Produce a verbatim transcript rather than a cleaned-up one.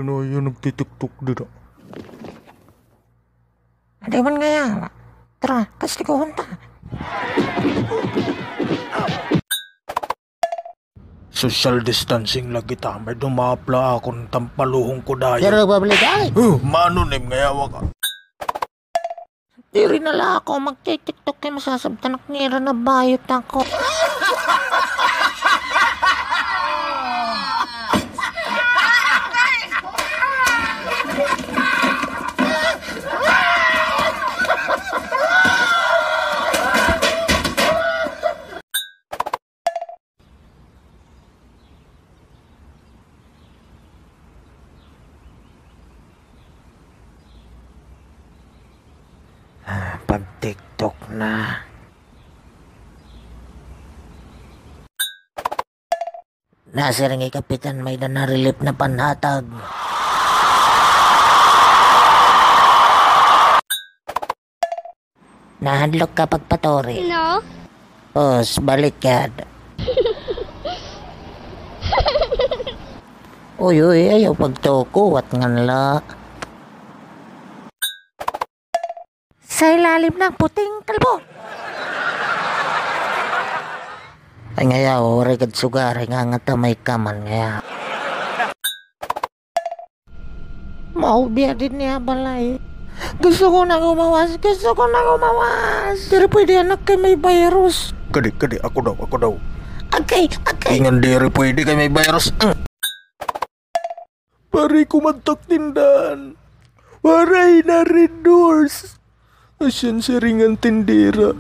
Ano, ayaw nagtitiktok dida. Adi man ngaya. Tara, kastiguhon ta. Social distancing lagi ta, may dumapla akon tampaluhon ko dayon. Pero babalik ay. Huh, mano nim nga yawa ka? Diri na la ako magti-TikTok kay masasabtan ak nira na bayot ako. Ah, pag-TikTok na. Nasiring hi Kapitan, may-ada na relief na panhatag. Nahadlok ka pagpaturi. No. Os, balik gad. Uy, uy, ayaw pagtukuwat ngan la. Sa ilalim ng puting kalbo. Ay, ngaya, waray gad sugar, ay, nga, nga ta may kaman, ngaya. Mao biya dinhi ha balay. Gusto ko na gumawas, gusto ko na gumawas. Diri pwede, anak, kay may virus. Kadi, kadi, ako daw, ako daw. Agay, agay. Ingon diri pwede kay may virus. Mm. Pare, kumadto ak tindahan. Waray na Red Horse. Asya an siring han tindera.